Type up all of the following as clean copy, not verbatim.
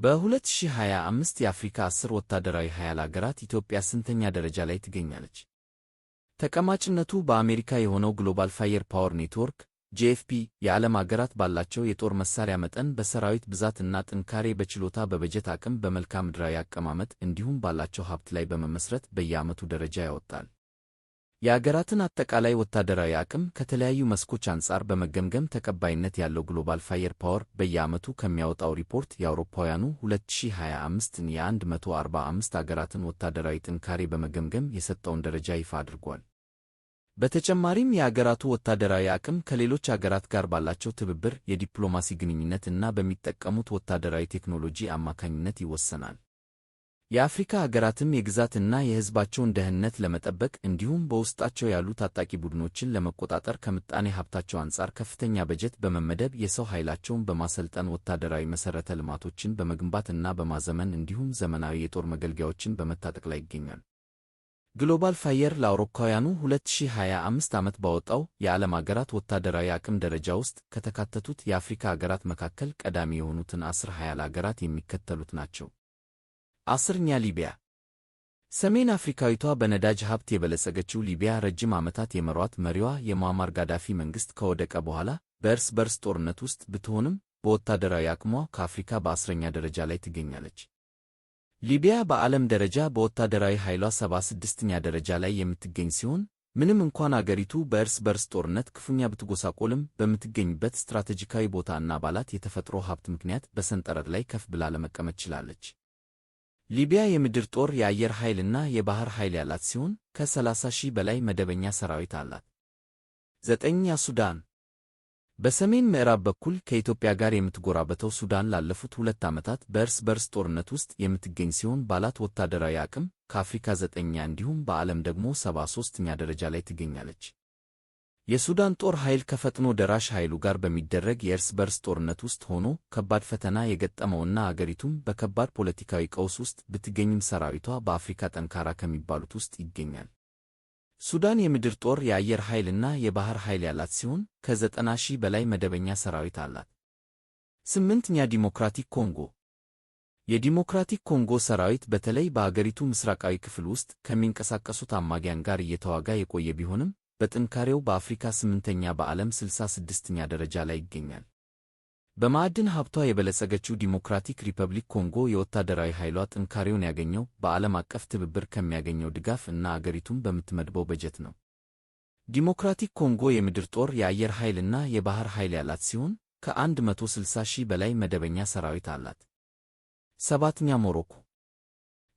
በ2025 የአፍሪካ 10 ወታደራዊ ኃያል አገራት ኢትዮጵያ ስንተኛ ደረጃ ላይ ትገኛለች? ተቀማጭነቱ በአሜሪካ የሆነው Global Fire Power Network GFP የዓለም አገራት ባላቸው የጦር መሳሪያ መጠን፣ በሰራዊት ብዛት እና ጥንካሬ፣ በችሎታ፣ በበጀት አቅም፣ በመልክዓ ምድራዊ አቀማመጥ እንዲሁም ባላቸው ሀብት ላይ በመመስረት በየዓመቱ ደረጃ ያወጣል። የአገራትን አጠቃላይ ወታደራዊ አቅም ከተለያዩ መስኮች አንጻር በመገምገም ተቀባይነት ያለው Global Fire Power በየዓመቱ ከሚያወጣው ሪፖርት የአውሮፓውያኑ 2025ን የ145 አገራትን ወታደራዊ ጥንካሬ በመገምገም የሰጠውን ደረጃ ይፋ አድርጓል። በተጨማሪም የአገራቱ ወታደራዊ አቅም ከሌሎች አገራት ጋር ባላቸው ትብብር፣ የዲፕሎማሲ ግንኙነት እና በሚጠቀሙት ወታደራዊ ቴክኖሎጂ አማካኝነት ይወሰናል። የአፍሪካ አገራትም የግዛትና የሕዝባቸውን ደህንነት ለመጠበቅ እንዲሁም በውስጣቸው ያሉ ታጣቂ ቡድኖችን ለመቆጣጠር ከምጣኔ ሀብታቸው አንጻር ከፍተኛ በጀት በመመደብ፣ የሰው ኃይላቸውን በማሰልጠን፣ ወታደራዊ መሠረተ ልማቶችን በመገንባት እና በማዘመን እንዲሁም ዘመናዊ የጦር መገልገያዎችን በመታጠቅ ላይ ይገኛሉ። Global Fire ለአውሮፓውያኑ 2025 ዓመት ባወጣው የዓለም አገራት ወታደራዊ አቅም ደረጃ ውስጥ ከተካተቱት የአፍሪካ አገራት መካከል ቀዳሚ የሆኑትን 10 ኃያል አገራት የሚከተሉት ናቸው። 10ኛ፣ ሊቢያ። ሰሜን አፍሪካዊቷ በነዳጅ ሀብት የበለጸገችው ሊቢያ ረጅም ዓመታት የመሯት መሪዋ የሙአማር ጋዳፊ መንግሥት ከወደቀ በኋላ በእርስ በርስ ጦርነት ውስጥ ብትሆንም በወታደራዊ አቅሟ ከአፍሪካ በ10ኛ ደረጃ ላይ ትገኛለች። ሊቢያ በዓለም ደረጃ በወታደራዊ ኃይሏ 76ኛ ደረጃ ላይ የምትገኝ ሲሆን ምንም እንኳን አገሪቱ በእርስ በርስ ጦርነት ክፉኛ ብትጎሳቆልም በምትገኝበት ስትራቴጂካዊ ቦታ እና ባላት የተፈጥሮ ሀብት ምክንያት በሰንጠረዥ ላይ ከፍ ብላ ለመቀመጥ ችላለች። ሊቢያ የምድር ጦር፣ የአየር ኃይልና የባህር ኃይል ያላት ሲሆን ከ30 ሺህ በላይ መደበኛ ሰራዊት አላት። 9ኛ፣ ሱዳን። በሰሜን ምዕራብ በኩል ከኢትዮጵያ ጋር የምትጎራበተው ሱዳን ላለፉት 2 ዓመታት በእርስ በርስ ጦርነት ውስጥ የምትገኝ ሲሆን ባላት ወታደራዊ አቅም ከአፍሪካ 9ኛ እንዲሁም በዓለም ደግሞ 73ኛ ደረጃ ላይ ትገኛለች። የሱዳን ጦር ኃይል ከፈጥኖ ደራሽ ኃይሉ ጋር በሚደረግ የእርስ በርስ ጦርነት ውስጥ ሆኖ ከባድ ፈተና የገጠመውና አገሪቱም በከባድ ፖለቲካዊ ቀውስ ውስጥ ብትገኝም ሰራዊቷ በአፍሪካ ጠንካራ ከሚባሉት ውስጥ ይገኛል። ሱዳን የምድር ጦር፣ የአየር ኃይልና የባህር ኃይል ያላት ሲሆን ከ90 ሺህ በላይ መደበኛ ሰራዊት አላት። 8ኛ፣ ዲሞክራቲክ ኮንጎ። የዲሞክራቲክ ኮንጎ ሰራዊት በተለይ በአገሪቱ ምስራቃዊ ክፍል ውስጥ ከሚንቀሳቀሱት አማጽያን ጋር እየተዋጋ የቆየ ቢሆንም በጥንካሬው በአፍሪካ 8ኛ፣ በዓለም 66ኛ ደረጃ ላይ ይገኛል። በማዕድን ሀብቷ የበለጸገችው ዲሞክራቲክ ሪፐብሊክ ኮንጎ የወታደራዊ ኃይሏ ጥንካሬውን ያገኘው በዓለም አቀፍ ትብብር ከሚያገኘው ድጋፍ እና አገሪቱም በምትመድበው በጀት ነው። ዲሞክራቲክ ኮንጎ የምድር ጦር፣ የአየር ኃይልና የባህር ኃይል ያላት ሲሆን ከ160 ሺህ በላይ መደበኛ ሰራዊት አላት። 7ኛ፣ ሞሮኮ።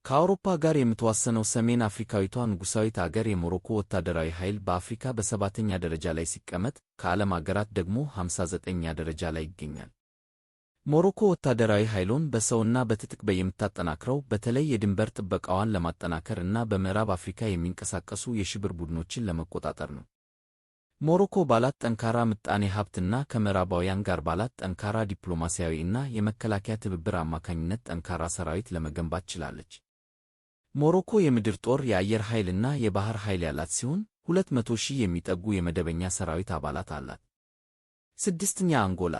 ከአውሮፓ ጋር የምትዋሰነው ሰሜን አፍሪካዊቷ ንጉሣዊት አገር የሞሮኮ ወታደራዊ ኃይል በአፍሪካ በሰባተኛ ደረጃ ላይ ሲቀመጥ ከዓለም አገራት ደግሞ 59ኛ ደረጃ ላይ ይገኛል። ሞሮኮ ወታደራዊ ኃይሏን በሰውና በትጥቅ የምታጠናክረው በተለይ የድንበር ጥበቃዋን ለማጠናከር እና በምዕራብ አፍሪካ የሚንቀሳቀሱ የሽብር ቡድኖችን ለመቆጣጠር ነው። ሞሮኮ ባላት ጠንካራ ምጣኔ ሀብትና ከምዕራባውያን ጋር ባላት ጠንካራ ዲፕሎማሲያዊ እና የመከላከያ ትብብር አማካኝነት ጠንካራ ሰራዊት ለመገንባት ችላለች። ሞሮኮ የምድር ጦር፣ የአየር ኃይልና የባህር ኃይል ያላት ሲሆን 200 ሺህ የሚጠጉ የመደበኛ ሰራዊት አባላት አላት። 6ኛ፣ አንጎላ።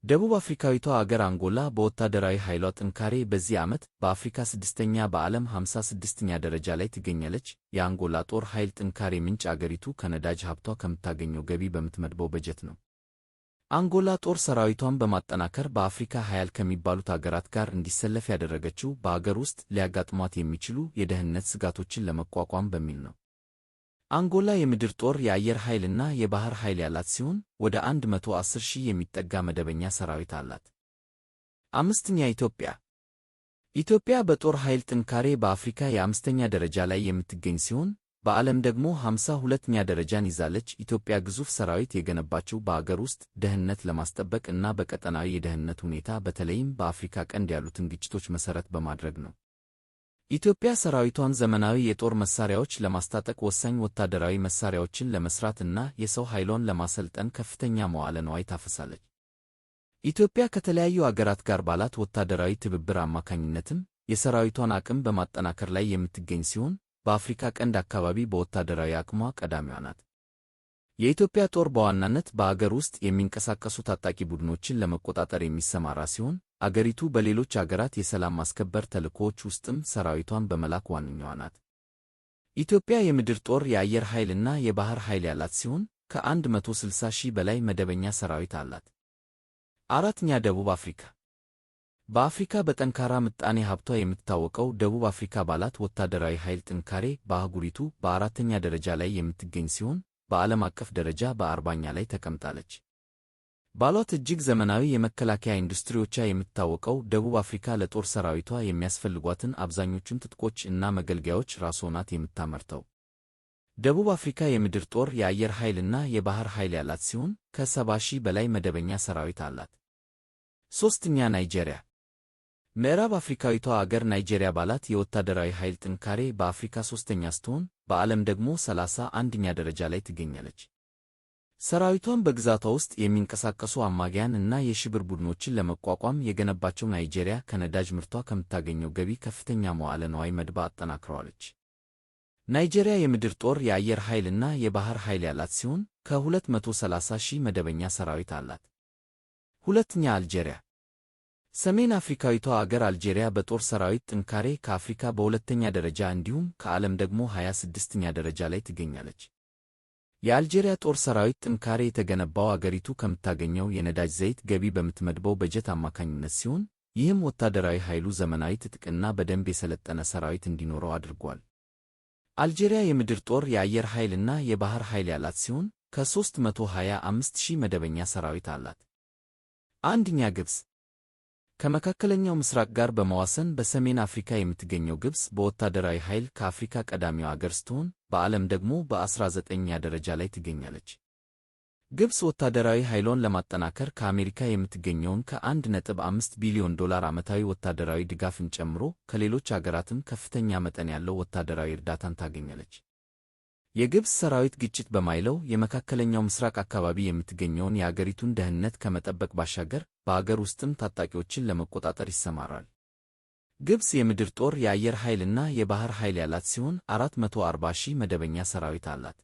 ደቡብ አፍሪካዊቷ አገር አንጎላ በወታደራዊ ኃይሏ ጥንካሬ በዚህ ዓመት በአፍሪካ 6ኛ፣ በዓለም 56ኛ ደረጃ ላይ ትገኛለች። የአንጎላ ጦር ኃይል ጥንካሬ ምንጭ አገሪቱ ከነዳጅ ሀብቷ ከምታገኘው ገቢ በምትመድበው በጀት ነው። አንጎላ ጦር ሰራዊቷን በማጠናከር በአፍሪካ ኃያል ከሚባሉት አገራት ጋር እንዲሰለፍ ያደረገችው በአገር ውስጥ ሊያጋጥሟት የሚችሉ የደህንነት ስጋቶችን ለመቋቋም በሚል ነው። አንጎላ የምድር ጦር፣ የአየር ኃይልና የባህር ኃይል ያላት ሲሆን ወደ 110 ሺህ የሚጠጋ መደበኛ ሰራዊት አላት። 5ኛ፣ ኢትዮጵያ። ኢትዮጵያ በጦር ኃይል ጥንካሬ በአፍሪካ የአምስተኛ ደረጃ ላይ የምትገኝ ሲሆን በዓለም ደግሞ 52ኛ ደረጃን ይዛለች። ኢትዮጵያ ግዙፍ ሰራዊት የገነባችው በአገር ውስጥ ደህንነት ለማስጠበቅ እና በቀጠናዊ የደህንነት ሁኔታ በተለይም በአፍሪካ ቀንድ ያሉትን ግጭቶች መሠረት በማድረግ ነው። ኢትዮጵያ ሰራዊቷን ዘመናዊ የጦር መሳሪያዎች ለማስታጠቅ፣ ወሳኝ ወታደራዊ መሳሪያዎችን ለመስራት እና የሰው ኃይሏን ለማሰልጠን ከፍተኛ መዋዕለ ንዋይ ታፈሳለች። ኢትዮጵያ ከተለያዩ አገራት ጋር ባላት ወታደራዊ ትብብር አማካኝነትም የሰራዊቷን አቅም በማጠናከር ላይ የምትገኝ ሲሆን በአፍሪካ ቀንድ አካባቢ በወታደራዊ አቅሟ ቀዳሚዋ ናት። የኢትዮጵያ ጦር በዋናነት በአገር ውስጥ የሚንቀሳቀሱ ታጣቂ ቡድኖችን ለመቆጣጠር የሚሰማራ ሲሆን አገሪቱ በሌሎች አገራት የሰላም ማስከበር ተልዕኮዎች ውስጥም ሰራዊቷን በመላክ ዋነኛዋ ናት። ኢትዮጵያ የምድር ጦር፣ የአየር ኃይል እና የባህር ኃይል ያላት ሲሆን ከ160 ሺህ በላይ መደበኛ ሰራዊት አላት። አራተኛ፣ ደቡብ አፍሪካ። በአፍሪካ በጠንካራ ምጣኔ ሀብቷ የምትታወቀው ደቡብ አፍሪካ ባላት ወታደራዊ ኃይል ጥንካሬ በአህጉሪቱ በአራተኛ ደረጃ ላይ የምትገኝ ሲሆን በዓለም አቀፍ ደረጃ በ40ኛ ላይ ተቀምጣለች። ባሏት እጅግ ዘመናዊ የመከላከያ ኢንዱስትሪዎቿ የምትታወቀው ደቡብ አፍሪካ ለጦር ሰራዊቷ የሚያስፈልጓትን አብዛኞቹን ትጥቆች እና መገልገያዎች ራሷ ናት የምታመርተው። ደቡብ አፍሪካ የምድር ጦር፣ የአየር ኃይል እና የባህር ኃይል ያላት ሲሆን ከ70 ሺህ በላይ መደበኛ ሰራዊት አላት። ሦስተኛ፣ ናይጄሪያ። ምዕራብ አፍሪካዊቷ አገር ናይጄሪያ ባላት የወታደራዊ ኃይል ጥንካሬ በአፍሪካ ሦስተኛ ስትሆን በዓለም ደግሞ 31ኛ ደረጃ ላይ ትገኛለች። ሰራዊቷን በግዛቷ ውስጥ የሚንቀሳቀሱ አማጽያን እና የሽብር ቡድኖችን ለመቋቋም የገነባቸው ናይጄሪያ ከነዳጅ ምርቷ ከምታገኘው ገቢ ከፍተኛ መዋዕለ ንዋይ መድባ አጠናክረዋለች። ናይጄሪያ የምድር ጦር፣ የአየር ኃይል እና የባህር ኃይል ያላት ሲሆን ከ230 ሺህ መደበኛ ሰራዊት አላት። ሁለተኛ፣ አልጄሪያ። ሰሜን አፍሪካዊቷ አገር አልጄሪያ በጦር ሰራዊት ጥንካሬ ከአፍሪካ በሁለተኛ ደረጃ እንዲሁም ከዓለም ደግሞ 26ኛ ደረጃ ላይ ትገኛለች። የአልጄሪያ ጦር ሰራዊት ጥንካሬ የተገነባው አገሪቱ ከምታገኘው የነዳጅ ዘይት ገቢ በምትመድበው በጀት አማካኝነት ሲሆን ይህም ወታደራዊ ኃይሉ ዘመናዊ ትጥቅና በደንብ የሰለጠነ ሰራዊት እንዲኖረው አድርጓል። አልጄሪያ የምድር ጦር፣ የአየር ኃይል እና የባህር ኃይል ያላት ሲሆን ከ325 ሺህ መደበኛ ሰራዊት አላት። አንደኛ፣ ግብፅ። ከመካከለኛው ምስራቅ ጋር በመዋሰን በሰሜን አፍሪካ የምትገኘው ግብፅ በወታደራዊ ኃይል ከአፍሪካ ቀዳሚዋ አገር ስትሆን በዓለም ደግሞ በ19ኛ ደረጃ ላይ ትገኛለች። ግብፅ ወታደራዊ ኃይሏን ለማጠናከር ከአሜሪካ የምታገኘውን ከ1.5 ቢሊዮን ዶላር ዓመታዊ ወታደራዊ ድጋፍን ጨምሮ ከሌሎች አገራትም ከፍተኛ መጠን ያለው ወታደራዊ እርዳታን ታገኛለች። የግብፅ ሰራዊት ግጭት በማይለው የመካከለኛው ምስራቅ አካባቢ የምትገኘውን የአገሪቱን ደህንነት ከመጠበቅ ባሻገር በአገር ውስጥም ታጣቂዎችን ለመቆጣጠር ይሰማራል። ግብፅ የምድር ጦር፣ የአየር ኃይል እና የባህር ኃይል ያላት ሲሆን 440 ሺህ መደበኛ ሰራዊት አላት።